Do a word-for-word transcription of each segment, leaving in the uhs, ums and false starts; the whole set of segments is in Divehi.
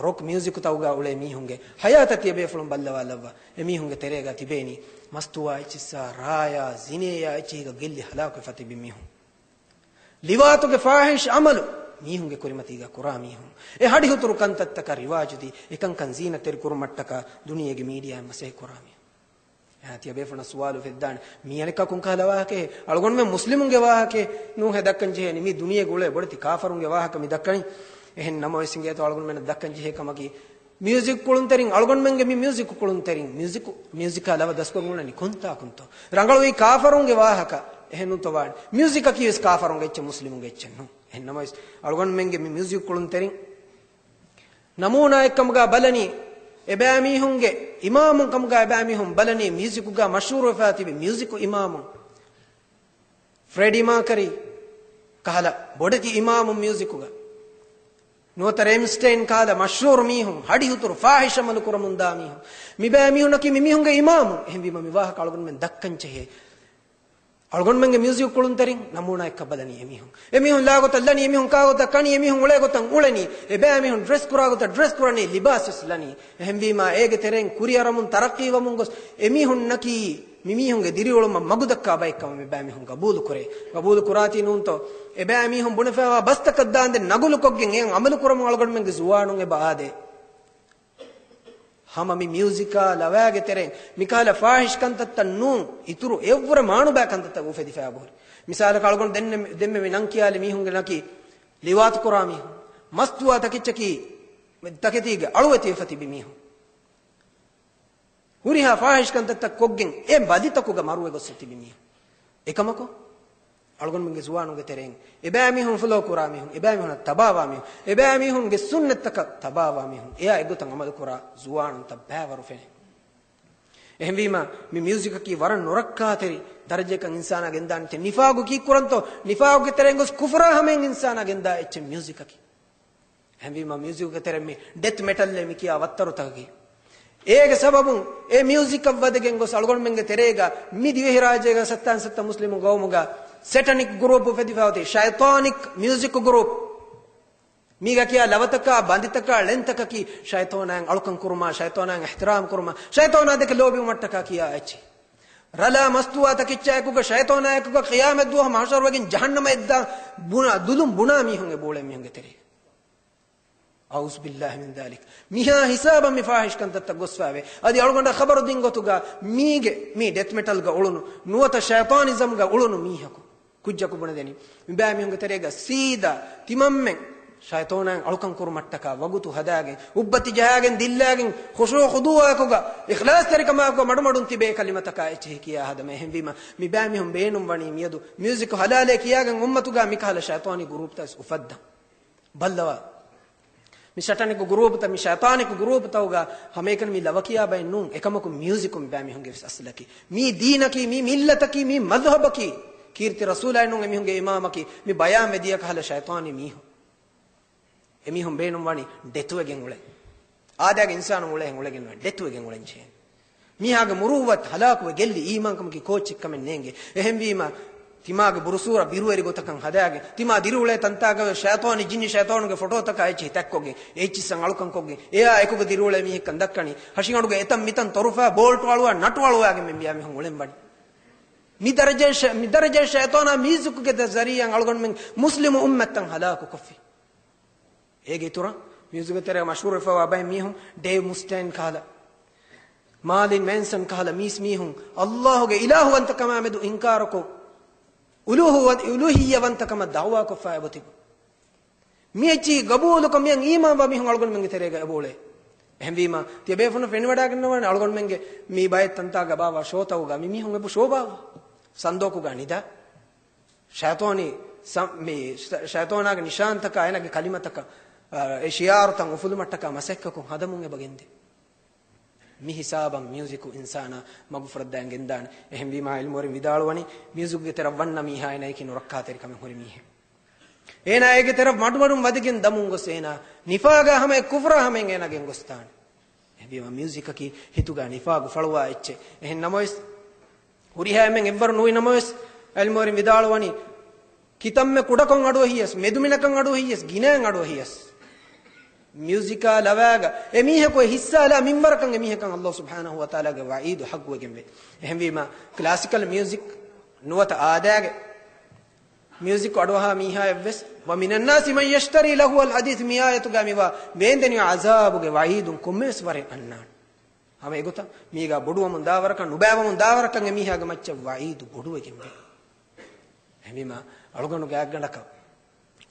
ރޮކް މިއުޒިކުތަކުގަ އުޅޭ މީހުންގެ ހަޔާތަށް ތިޔަބޭފުޅުން ބައްލަވާލައްވާ. އެމީހުންގެ ތެރޭގަ ތިބޭނީ މަސްތުވާ އެއްޗިއްސާ، ރާޔާ، ޒިނޭޔާ އެއްޗިހިގަ ގެއްލި ހަލާކުވެފަ ތިބި މީހުން. ލިވާތުގެ ފާހިޝް އަމަލު މީހުންގެ ކުރިމަތީގަ ކުރާ މީހުން. އެ ހަޑިހުތުރު ކަންތައްތަކަށް ރިވާޖުދީ، އެކަންކަން ޒީނަތްތެރި ކުރުމަށްޓަކާ ދުނިޔޭގެ މީޑިއާއިން މަސައްކަތް ކުރާ މީހުން. އެހާ ތިޔަބޭފުޅުންނަށް ސުވާލު އުފެދިދާނެ، މީ އަނެއްކާ ކޮންކަހަލަ ވާހަކައެއް؟ އަޅުގަނޑުމެން މުސްލިމުންގެ ވާހަކައެއް ނޫންހޭ ދައްކަން ޖެހޭނީ. މީ ދުނިޔޭގަ އުޅޭ ބޮޑެތި ކާފަރުންގެ ވާހަކަ މި ދައްކަނީ. އެހެން ނަމަވެސް އިނގޭތޯ އަޅުގަނޑުމެންނަށް ދައްކަން ޖެހޭ ކަމަކީ، މިއުޒިކް ކުޅުންތެރިން، އަޅުގަނޑުމެންގެ މި މިއުޒިކް ކުޅުންތެރިން، މިއުޒިކު، މިއުޒިކާ ލަވަ ދަސްކޮށް އުޅެނީ ކޮންތާކުންތޯ؟ ރަނގަޅުވީ ކާފަރުންގެ ވާހަކަ. އެހެންނޫންތޯ ވާނެ؟ މިއުޒިކަކީ ވެސް ކާފަރުންގެ އެއްޗެއް، މުސްލިމުންގެ އެއްޗެއް ނޫން. އެހެން ނަމަވެސް އަޅުގަނޑުމެންގެ މި މިއުޒިކް ކުޅުންތެރިން ނަމޫނާއެއްކަމުގަ ބަލަނީ، އެބައިމީހުންގެ އިމާމުން ކަމުގަ އެބައިމީހުން ބަލަނީ، މިއުޒިކުގަ މަޝްހޫރުވެފަ ތިބި މިއުޒިކު އިމާމުން، ފްރެޑީ މާކަރީ ކަހަލަ ބޮޑެތި އިމާމުން މިއުޒިކުގަ، ނުވަތަ ރޭމްސްޓެއިން ކަހަލަ މަޝްހޫރު މީހުން، ހަޑިހުތުރު ފާހިޝް އަމަލު ކުރަމުންދާ މީހުން، މިބައިމީހުންނަކީ މިމީހުންގެ އިމާމުން. އެހެންވީމަ މި ވާހަކަ އަޅުގަނޑުމެން ދައްކަން ޖެހޭ. އަޅުގަނޑުމެންގެ މިއުޒިކް ކުޅުންތެރިން ނަމޫނާއެއްކަށް ބަލަނީ އެމީހުން. އެމީހުން ލާ ގޮތަށް ލަނީ، އެމީހުން ކާ ގޮތަށް ކަނީ، އެމީހުން އުޅޭ ގޮތަށް އުޅެނީ، އެބައިމީހުން ޑްރެސް ކުރާ ގޮތަށް ޑްރެސް ކުރަނީ، ލިބާސް ވެސް ލަނީ. އެހެންވީމާ އޭގެ ތެރެއިން ކުރިއަރަމުން ތަރައްޤީވަމުން ގޮސް އެމީހުންނަކީ މިމީހުންގެ ދިރިއުޅުމަށް މަގުދައްކާ ބައެއްކަމަށް މިބައިމީހުން ގަބޫލު ކުރޭ. ގަބޫލު ކުރާތީ ނޫންތޯ؟ އެބައިމީހުން ބުނެފައިވާ ބަސްތަކަށް ދާންދެން ނަގުލުކޮށްގެން އެއަށް އަމަލު ކުރަމުން އަޅުގަނޑުމެންގެ ޒުވާނުން އެބަ އާދޭ. ހަމަ މި މިއުޒިކާ ލަވާގެ ތެރެއިން މިކަހަލަ ފާހިޝް ކަންތައްތައް ނޫން، އިތުރު އެއްވުރެ މާނުބާ ކަންތައްތައް އުފެދިފައި އެބަހުރި. މިސާލަކަށް އަޅުގަނޑު ދެންނެ، ދެންމެ މި ނަން ކިޔާލި މީހުންގެ ނަކީ ލިވާތު ކުރާ މީހުން، މަސްތުވާ ތަކެއްޗަކީ ތަކެތީގެ އަޅުވެތިވެފަ ތިބި މީހުން. ހުރިހާ ފާހިޝް ކަންތައްތައް ކޮށްގެން އެ ބަލިތަކުގަ މަރުވެ ގޮސް ތިބި މީހުން. އެކަމަކު، އަޅުގަނޑުމެންގެ ޒުވާނުންގެ ތެރެއިން އެބައިމީހުން ފޮލޯ ކުރާ މީހުން، އެބައިމީހުންނަށް ތަބާވާ މީހުން، އެބައިމީހުންގެ ސުންނަތްތަކަށް ތަބާވާ މީހުން، އެއާ އެގޮތަށް އަމަލު ކުރާ ޒުވާނުންތައް ބައިވަރު ފެނޭ. އެހެންވީމަ، މި މިއުޒިކަކީ ވަރަށް ނުރައްކާތެރި ދަރަޖައަކަށް އިންސާނާ ގެންދާނެތެ. ނިފާގު ކީއްކުރަންތޯ؟ ނިފާގުގެ ތެރެއިން ގޮސް ކުފުރާ ހަމައިން އިންސާނާ ގެންދާ އެއްޗެއް މިއުޒިކަކީ. އެހެންވީމަ، މިއުޒިކުގެ ތެރެއިން މި ޑެތް މެޓަލްއޭ މި ކިޔާ ވައްތަރުތަކަކީ. އޭގެ ސަބަބުން އެ މިއުޒިކަށް ވަދެގެން ގޮސް އަޅުގަނޑުމެންގެ ތެރޭގަ މި ދިވެހިރާއްޖޭގަ ސައްތާން ސައްތަ މުސްލިމު ގައުމުގަ ސެޓަނިކް ގުރޫޕް އުފެދިފައި އޮތީ، ޝައިޠާނިކް މިއުޒިކު ގުރޫޕް. މީގަ ކިޔާ ލަވަތަކާ، ބަނދިތަކާ، ޅެންތަކަކީ ޝައިޠާނާއަށް އަޅުކަން ކުރުމާ، ޝައިޠާނާއަށް އިޙްތިރާމް ކުރުމާ، ޝައިޠާނާ ދެކެ ލޯބިވުމަށްޓަކާ ކިޔާ އެއްޗެއް. ރަލާ މަސްތުވާ ތަކެއްޗާއެކުގަ ޝައިޠާނާއެކުގަ ޤިޔާމަތްދުވަހު މަޙްޝަރުވެގެން ޖަހަންނަމަށް އެއްދާ ބުނާ، ދުލުން ބުނާ މީހުން އެބައުޅޭ މީހުންގެ ތެރޭ. އައޫޒު ބިއްލާހި މިން ޛާލިކް. މިހާ ހިސާބަށް މި ފާހިޝް ކަންތައްތައް ގޮސްފައިވޭ. އަދި އަޅުގަނޑަށް ޚަބަރު ދިން ގޮތުގަ މީގެ މީ ޑެތް މެޓަލްގަ އުޅުނު، ނުވަތަ ޝައިޠާނިޒަމްގަ އުޅުނު މީހަކު ކުއްޖަކު ބުނެދެނީ، މިބައިމީހުންގެ ތެރޭގަ ސީދާ ތިމަންމެން ޝައިޠާނާއަށް އަޅުކަން ކުރުމަށްޓަކާ ވަގުތު ހަދާގެން، އުއްބަތި ޖަހާގެން ދިއްލާގެން، ޚުޝޫޢު ޚުޟޫޢަކުގަ، އިޚްލާޞްތެރިކަމާއެކުގަ މަޑުމަޑުން ތިބޭ ކަލިމަތަކާ އެއްޗެހި ކިޔާ ހަދަމަ. އެހެންވީމަ، މިބައިމީހުން ބޭނުންވަނީ މިއަދު މިއުޒިކު ޙަލާލޭ ކިޔާގެން އުއްމަތުގަ މިކަހަލަ ޝައިޠާނީ ގުރޫޕްތައް އުފައްދަން. ބައްލަވާ. މި ޝަޓަނިކު ގުރޫޕުތައް، މި ޝައިޠާނިކު ގުރޫޕުތަކުގަ ހަމައެކަނި މި ލަވަ ކިޔާ ބައެއް ނޫން. އެކަމަކު މިއުޒިކު މިބައިމީހުންގެ ވެސް އަސްލަކީ. މީ ދީނަކީ، މީ މިއްލަތަކީ، މީ މަޒްހަބަކީ. ކީރިތި ރަސޫލާއެއް ނޫން އެމީހުންގެ އިމާމަކީ. މި ބަޔާންވެ ދިޔަ ކަހަލަ ޝައިޠާނީ މީހުން. އެމީހުން ބޭނުންވަނީ ޑެތުވެގެން އުޅެން. އާދައިގެ އިންސާނުން އުޅޭހެން އުޅެގެން ނުވޭ، ޑެތުވެގެން އުޅެން ޖެހޭނެ. މީހާގެ މުރޫއްވަތް ހަލާކުވެ ގެއްލި އީމާންކަމަކީ ކޯއްޗެއްކަމެއް ނޭނގެ. އެހެންވީމަ، ތިމާގެ ބުރުސޫރަ ބިރުވެރި ގޮތަކަށް ހަދާގެން، ތިމާ ދިރިއުޅޭ ތަންތާގަވެ ޝައިޠާނީ ޖިންނި ޝައިޠާނުގެ ފޮޓޯތަކާ އެއްޗިހި ތަތްކޮށްގެން، އެއްޗިއްސަށް އަޅުކަންކޮށްގެން، އެއާ އެކުގަ ދިރިއުޅޭ މީހެއްކަން ދައްކަނީ، ހަށިގަނޑުގެ އެތައް މިތަން ތޮރުފާ، ބޯލްޓު އަޅުވާ، ނަޓު އަޅުވާގެން މި މިޔާ މީހުން އުޅެން ވަނީ. މި ދަރަޖައަށް ޝަ-، މި ދަރަޖައަށް ޝައިޠާނާ މިއުޒިކުގެ ޒަރީޢާއިން އަޅުގަނޑުމެން މުސްލިމު އުއްމަތްތައް ހަލާކު ކޮށްފި. އޭގެ އިތުރަށް މިއުޒިކުގެ ތެރޭ މަޝްހޫރުވެފައިވާ ބައެއް މީހުން، ޑޭވް މުސްޓެއިން ކަހަލަ، މާލިން މޭންސަން ކަހަލަ މީސް މީހުން ﷲ ގެ އިލާހުވަންތަކަމާ މެދު އިންކާރުކޮށް، އުލޫހު-، އުލޫހިއްޔަވަންތަކަމަށް ދަޢުވާކޮށްފަ އެބަތިބު. މި އެއްޗިހި ގަބޫލުކޮށް މިއަށް އީމާންވާ މީހުން އަޅުގަނޑުމެންގެ ތެރޭގަ އެބައުޅޭ. އެހެންވީމަ، ތިޔަބޭފުޅުން ފެނިވަޑައިގަންނަވާނެ އަޅުގަނޑުމެންގެ މި ބައެއް ތަންތާގަ ބާވާ ޝޯތަކުގަ މި މީހުން އެބަ ޝޯ ބާވާ. ސަންދޯކުގަ ނިދާ. ޝައިޠާނީ ސަ-، މި ޝަ-، ޝައިޠާނާގެ ނިޝާންތަކާ އޭނާގެ ކަލިމަތަކަށް، އާ، އެ ޝިޢާރުތައް އުފުލުމަށްޓަކާ މަސައްކަތްކޮށް ހަދަމުން އެބަ ގެންދޭ. މި ހިސާބަށް މިއުޒިކު އިންސާނާ މަގުފުރައްދާން ގެންދާނެ. އެހެންވީމާ ޢިލްމުވެރިން ވިދާޅުވަނީ، މިއުޒިކުގެ ތެރަށް ވަންނަ މީހާ އޭނައަކީ ނުރައްކާތެރިކަމެއް ހުރި މީހެއް. އޭނާ އޭގެ ތެރަށް މަޑުމަޑުން ވަދެގެން ދަމުން ގޮސް އޭނާ ނިފާގާ ހަމަ އެ ކުފުރާ ހަމައިން އޭނާ ގެންގޮސްދާނެ. އެހެންވީމަ މިއުޒިކަކީ ހިތުގަ ނިފާގު ފަޅުވާ އެއްޗެއް. އެހެން ނަމަވެސް، ހުރިހާ އެންމެން އެއްވަރު ނުވި ނަމަވެސް، ޢިލްމުވެރިން ވިދާޅުވަނީ، ކިތަންމެ ކުޑަކޮށް އަޑުއެހިޔަސް، މެދުމިނަކަށް އަޑުއެހިޔަސް، ގިނައިން އަޑުއެހިޔަސް، މިއުޒިކާ ލަވައިގަ އެމީހަކު އެ ހިއްސާލާ މިންވަރަކަށް އެމީހަކަށް އައްލާހު ސުބްޙާނަހު ވަތަޢާލާގެ ވަޢީދު ޙައްޤުވެގެންވޭ. އެހެންވީމަ، ކްލާސިކަލް މިއުޒިކް ނުވަތަ އާދައިގެ މިއުޒިކް އަޑުއަހާ މީހާއެއްވެސް، وَمِنَ النَّاسِ مَن يَشْتَرِي لَهْوَ الْحَدِيثِ މި އާޔަތުގަ މިވާ ވޭންދެނިވާ ޢަޒާބުގެ ވަޢީދުން ކޮންމެވެސް ވަރެއް އަންނާނެ. ހަމަ އެގޮތަށް މީގަ ބޮޑުވަމުން ދާވަރަކަށް، ނުބައިވަމުން ދާވަރަކަށް އެމީހާގެ މައްޗަށް ވަޢީދު ބޮޑުވެގެންވޭ. އެހެންވީމަ، އަޅުގަނޑުގެ އަތްގަނޑަކަށް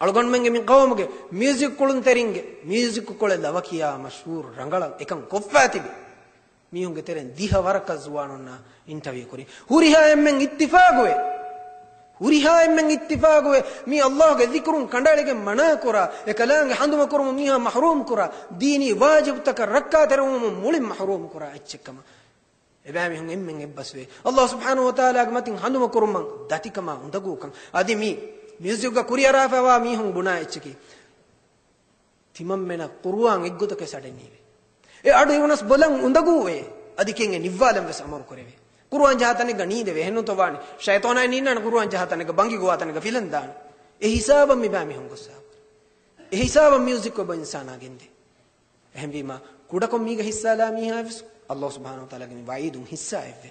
އަޅުގަނޑުމެންގެ މި ޤައުމުގެ މިއުޒިކް ކުޅުންތެރިންގެ މިއުޒިކު ކޮޅެއް ލަވަ ކިޔާ މަޝްހޫރު ރަނގަޅަށް އެކަން ކޮށްފައި ތިބި މީހުންގެ ތެރެއިން ދިހަ ވަރަކަށް ޒުވާނުންނާ އިންޓަވިއު ކުރި. ހުރިހާ އެންމެން އިއްތިފާގުވޭ. ހުރިހާ އެންމެން އިއްތިފާގުވޭ. މީ އައްލާހުގެ ޛިކުރުން ކަނޑައެޅިގެން މަނާކުރާ، އެކަލާނގެ ހަނދުމަކުރުމުން މީހާ މަޙްރޫމް ކުރާ، ދީނީ ވާޖިބުތަކަށް ރައްކާތެރިވުމުން މުޅިން މަޙްރޫމް ކުރާ އެއްޗެއްކަމަށް. އެބައިމީހުން އެންމެން އެއްބަސްވޭ. އައްލާހު ސުބްޙާނަހު ވަތަޢާލާގެ މަތިން ހަނދުމަކުރުމަށް ދަތިކަމާ އުނދަގޫކަން. އަދި މި މިއުޒިކްގަ ކުރިއަރާފައިވާ މީހުން ބުނާ އެއްޗަކީ، ތިމަންމެނަށް ޤުރުއާން އެއްގޮތަކަށް އަޑެއް ނީވޭ. އެ އަޑު އިވުނަސް ބޮލަން އުނދަގޫވޭ. އަދި ކިޔަން އެ ނިއްވާލަން ވެސް އަމުރު ކުރެވޭ. ޤުރުއާން ޖަހާ ތަނެއްގަ ނީނދެވޭ. އެހެންނޫންތޯ ވާނެ؟ ޝައިޠާނާ ނީންނާނެ ޤުރުއާން ޖަހާ ތަނެއްގަ، ބަނގި ގޮވާ ތަނެއްގަ ފިލަން ދާނެ. އެ ހިސާބަށް މިބާ މީހުން ގޮއްސާ. އެ ހިސާބަށް މިއުޒިކް އެބަ އިންސާނާ ގެންދޭ. އެހެންވީމަ، ކުޑަކޮށް މީގަ ހިއްސާލާ މީހާ ވެސް އައްލާހު ސުބްޙާނަހު ވަތަޢާލާގެ މި ވަޢީދުން ހިއްސާ އެއްވޭ.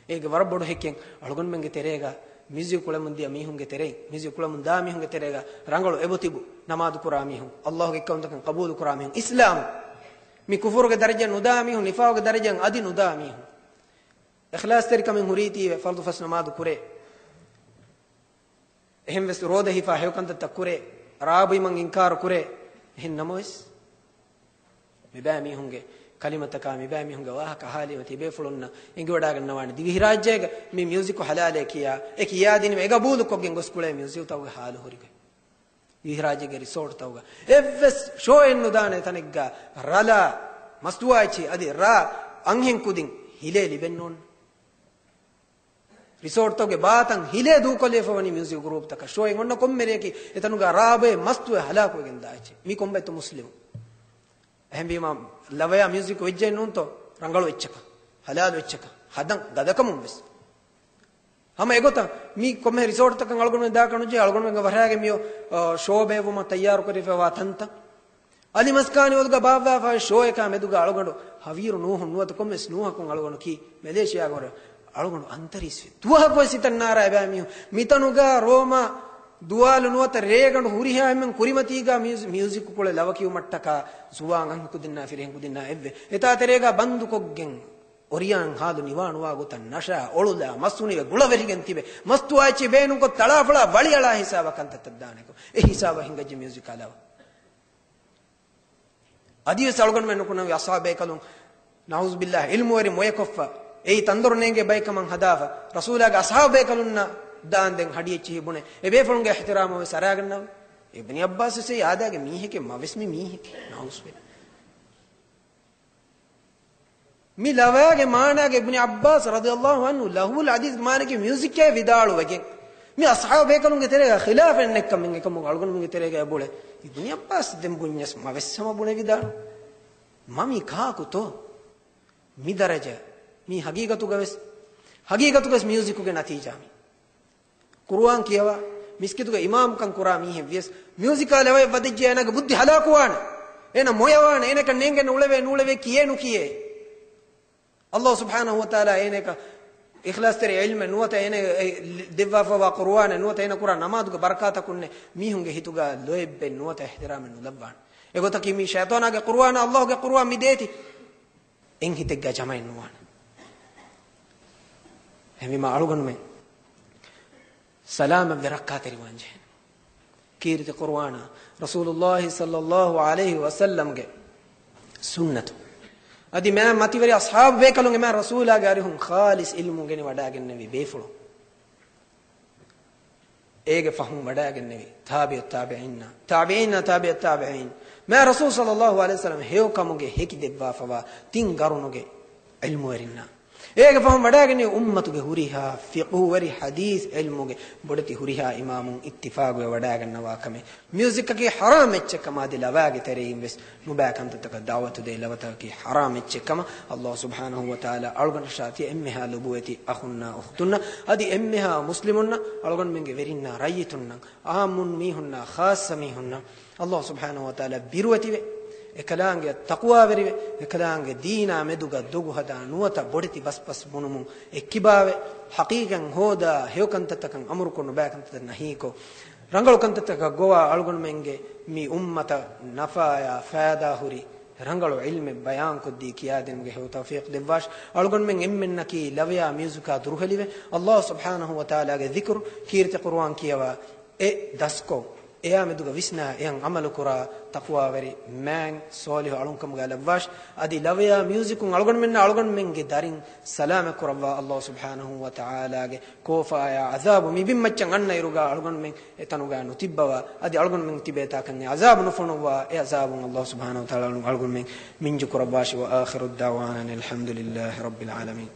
އޭގެ ވަރަށް ބޮޑު ހެކިޔަން އަޅުގަނޑުމެންގެ ތެރޭގަ މިއުޒިކް ކުޅަމުން ދިޔަ މީހުންގެ ތެރެއިން، މިއުޒިކް ކުޅަމުން ދާ މީހުންގެ ތެރޭގަ ރަނގަޅު އެބަ ތިބު ނަމާދު ކުރާ މީހުން، އައްލާހުގެ އެއްކައުންތަކަށް ޤަބޫލު ކުރާ މީހުން، އިސްލާމް މި ކުފުރުގެ ދަރަޖައަށް ނުދާ މީހުން، ނިފާޤުގެ ދަރަޖައަށް އަދި ނުދާ މީހުން، އިޚްލާޞްތެރިކަމެއް ހުރީތީވެ ފަރްޟު ފަސް ނަމާދު ކުރޭ. އެހެންވެސް ރޯދަ ހިފާ ހެޔޮކަންތައްތައް ކުރޭ، ރާ ބުއިމަށް އިންކާރު ކުރޭ. އެހެން ނަމަވެސް، މިބާ މީހުންގެ ކަލިމަތަކާ، މިބާ މީހުންގެ ވާހަކަ އަހާލީމަ ތިބޭފުޅުންނަށް އެނގިވަޑާގަންނަވާނެ. ދިވެހިރާއްޖޭގަ މި މިއުޒިކު ޙަލާލޭ ކިޔާ، އެ ކިޔާދިނުމަށް އެ ގަބޫލުކޮށްގެން ގޮސް ކުޅޭ މިއުޒިކުތަކުގެ ޙާލު ހުރިގޮތް. ދިވެހިރާއްޖޭގެ ރިސޯޓްތަކުގަ އެއްވެސް ޝޯއެއް ނުދާނެ ތަނެއްގަ ރަލާ މަސްތުވާ އެއްޗި އަދި ރާ އަންހެން ކުދިން ހިލޭ ލިބެން ނޯންނަ. ރިސޯޓްތަކުގެ ބާތަން ހިލޭ ދޫކޮށްލިފަވަނީ މިއުޒިކް ގްރޫޕްތަކަށް. ޝޯއެއް އޮންނަ ކޮންމެ ރެއަކީ އެތަނުގަ ރާބޮއެ މަސްތުވެ ހަލާކުވެގެން ދާ އެއްޗެއް. މީ ކޮންބައެއްތޯ މުސްލިމު؟ އެހެންވީމަ، ލަވަޔާ މިއުޒިކް ވެއްޖެއް ނޫންތޯ؟ ރަނގަޅު އެއްޗަކަށް، ހަލާލު އެއްޗަކަށް، ހަދަން ގަދަކަމުން ވެސް. ހަމަ އެގޮތަށް މީ ކޮންމެ ރިސޯޓްތަކަށް އަޅުގަނޑުމެން ދާކަށް ނުޖެހޭ. އަޅުގަނޑުމެންގެ ވަށާގެ މިއޮ، އަ، ޝޯ ބޭއްވުމަށް ތައްޔާރުކުރެވިފައިވާ ތަންތަން. އަލިމަސްކާނިވަލުގަ ބާއްވާފައި ޝޯއެކާ މެދުގަ އަޅުގަނޑު ހަވީރު ނޫހުން ނުވަތަ ކޮންމެސް ނޫހަކުން އަޅުގަނޑު ކީ މެލޭޝިޔާގަ ހުރެ އަޅުގަނޑު އަންތަރީސްވި. ދުވަހަކުވެސް ހިތަށް ނާރާ އެބައިމީހުން މިތަނުގަ ރޯމާ ދުވާލު ނުވަތަ ރޭގަނޑު ހުރިހާ އެންމެން ކުރިމަތީގަ މިއުޒި-، މިއުޒިކު ކުޅެ ލަވަ ކިޔުމަށްޓަކާ ޒުވާން އަންހެންކުދިންނާ ފިރިހެންކުދިންނާ އެއްވެ. އެތާ ތެރޭގަ ބަންދުކޮށްގެން އޮރިޔާން ހާލު ނިވާނުވާ ގޮތަށް ނަޝާ އޮޅުލާ މަސް ހުނިވެ ގުޅަވެރިގެން ތިބެ މަސްތުވާ އެއްޗެއް ބޭނުންކޮށް ތަޅާފަޅާ ވަޅިއަޅާ ހިސާބަށް ކަންތައްތައް ދާނެކޮށް އެ ހިސާބަށް ހިނގައްޖެ މިއުޒިކާ ލަވަ. އަދިވެސް އަޅުގަނޑުމެން ނުކުންނަވި އަޞްޙާބު ބޭކަލުން، ނަޢޫޒުބިއްލާހް، ޢިލްމުވެރި މޮޔަކޮށްފަ، އެއީ ތަންދޮރު ނޭނގޭ ބައެއްކަމަށް ހަދާފަ، ރަސޫލާގެ އަޞްޙާބު ބޭކަލުންނަށް ދާންދެން ހަޑި އެއްޗިހި ބުނެ، އެބޭފުޅުންގެ އިޙްތިރާމަށް ވެސް އަރާގަންނަވަ. އިބްނި ޢައްބާސް ވެސް އެއީ އާދައިގެ މީހެކޭ، މަވެސް މި މީހެކޭ. ނަޢޫޒުބިއްލާހް. މި ލަވައިގެ މާނާގެ އިބްނި ޢައްބާސް ރަޟިޔަﷲ ޢަންހު ލަހްވުލް ޙަދީޘް މާނަކީ މިއުޒިކޭ ވިދާޅުވެގެން، މި އަޞްޙާބު ބޭކަލުންގެ ތެރޭގަ ޚިލާފެއް ނެއްކަމެއް އެކަމުގަ އަޅުގަނޑުމެންގެ ތެރޭގަ އެބުޅެ. އިބްނި ޢައްބާސް ދެން ބުންޏަސް މަވެސް ހަމަ ބުނެ ވިދާޅު. މަ މީ ކާކުތޯ؟ މި ދަރަޖަ، މީ ހަގީގަތުގަވެސް، ހަގީގަތުގަވެސް މިއުޒިކުގެ ނަތީޖާ މީ. ޤުރުއާން ކިޔަވާ، މިސްކިތުގެ އިމާމުކަން ކުރާ މީހެއް ވިޔަސް، މިއުޒިކާ ލަވައެއް ވަދެއްޖެ އޭނާގެ ބުއްދި ހަލާކުވާނެ. އޭނަ މޮޔަވާނެ، އޭނަކަށް ނޭނގެން އުޅެވޭ ނޫޅެވޭ ކިޔޭ ނުކިޔޭ. އައްލާހު ސުބްޙާނަހު ވަތަޢާލާ އޭނައަކަށް އިޚްލާޞްތެރި ޢިލްމެއް ނުވަތަ އޭނަ ދެއްވާފައިވާ ޤުރުއާނެއް ނުވަތަ އޭނަ ކުރާ ނަމާދުގެ ބަރަކާތަކުންނެއް މީހުންގެ ހިތުގަ ލޯތްބެއް ނުވަތަ އިޙްތިރާމެއް ނުލައްވާނެ. އެގޮތަކީ މީ ޝައިޠާނާގެ ޤުރުއާނާ އައްލާހުގެ ޤުރުއާން މި ދޭތީ. އެއް ހިތެއްގަ ޖަމައެއް ނުވާނެ. އެހެންވީމާ އަޅުގަނޑުމެން ސަލާމަތްވެ ރައްކާތެރިވާން ޖެހޭނެ. ކީރިތި ޤުރުއާނާ، ރަސޫލުﷲ ޞައްލަﷲ ޢަލައިހި ވަސައްލަމްގެ ސުންނަތު. އަދި މާ މަތިވެރި އަޞްޙާބު ބޭކަލުން އެމާ ރަސޫލާގެ އަރިހުން ޚާލިޞް ޢިލްމު ގެނެވަޑައިގެންނެވި ބޭފުޅުން. އޭގެ ފަހުން ވަޑައިގެންނެވި ތާބިޢު ތާބިޢީންނާ، ތާބިޢީންނާ ތާބިޢު ތާބިޢީން، މާ ރަސޫލު ޞައްލަﷲ ޢަލައިހި ވަސައްލަމަ ހެޔޮކަމުގެ ހެކި ދެއްވާފަވާ ތިން ގަރުނުގެ ޢިލްމުވެރިންނާ. އޭގެ ފަހުން ވަޑައިގެންނެވި އުއްމަތުގެ ހުރިހާ ފިޤުހުވެރި ޙަދީޘް ޢިލްމުގެ ބޮޑެތި ހުރިހާ އިމާމުން އިއްތިފާޤުވެ ވަޑައިގަންނަވާ ކަމެއް، މިއުޒިކަކީ ޙަރާމް އެއްޗެއް ކަމަށް އަދި ލަވާގެ ތެރެއިން ވެސް ނުބައި ކަންތައްތަކަށް ދަޢުވަތު ދޭ ލަވަތަކަކީ ޙަރާމް އެއްޗެއް ކަމަށް ﷲ ސުބްޙާނަހޫ ވަތަޢާލާ އަޅުގަނޑަށާ ތިޔަ އެންމެހާ ލޮބުވެތި އަޚުންނާ އުޚްތުންނަށް އަދި އެންމެހާ މުސްލިމުންނަށް އަޅުގަނޑުމެންގެ ވެރިންނާ ރައްޔިތުންނަށް ޢާއްމުން މީހުންނާ ޚާއްޞަ މީހުންނަށް ﷲ ސުބްޙާނަހޫ ވަތަޢާލާ ބިރުވެތިވެ، އެކަލާނގެއަށް ތަޤްވާވެރިވެ، އެކަލާނގެ ދީނާ މެދުގަ ދޮގު ހަދާ ނުވަތަ ބޮޑެތި ބަސްބަސް ބުނުމުން އެއްކިބާވެ، ޙަޤީޤަތް ހޯދާ، ހެޔޮ ކަންތައްތަކަށް އަމުރުކޮށް ނުބައި ކަންތައްތައް ނަހީކޮށް، ރަނގަޅު ކަންތައްތަކަށް ގޮވާ އަޅުގަނޑުމެންގެ މި އުއްމަތަށް ނަފާޔާ ފައިދާ ހުރި ރަނގަޅު ޢިލްމެއް ބަޔާންކޮށްދީ ކިޔާދިނުމުގެ ހެޔޮ ތައުފީޤު ދެއްވާށި. އަޅުގަނޑުމެން އެންމެންނަކީ ލަވަޔާ މިއުޒިކާ ދުރުހެލިވެ، ﷲ ސުބްޙާނަހޫ ވަތަޢާލާގެ ޛިކުރު، ކީރިތި ޤުރުއާން ކިޔަވާ، އެ ދަސްކޮށް، އެއާ މެދުގަ ވިސްނާ، އެއަށް ޢަމަލުކުރާ ތަޤްވާވެރި މާތް ޞާލިޙު އަޅުންކަމުގައި ލައްވާށި. އަދި ލަވަޔާ މިއުޒިކުން އަޅުގަނޑުމެންނާ އަޅުގަނޑުމެންގެ ދަރިން ސަލާމަތް ކުރައްވާ. ﷲ ސުބްޙާނަހޫ ވަތަޢާލާގެ ކޯފާޔާ ޢަޛާބު މި ބިންމައްޗަށް އަންނަ އިރުގަ އަޅުގަނޑުމެން އެތަނުގަ ނުތިއްބަވާ، އަދި އަޅުގަނޑުމެން ތިބޭތާކަން އެ ޢަޛާބު ނުފޮނުއްވާ، އެ ޢަޛާބުން ﷲ ސުބްޙާނަހޫ ވަތަޢާލާ އަޅުގަނޑުމެން މިންޖު ކުރައްވާށި. وآخر دعوانا أن الحمد لله رب العالمين.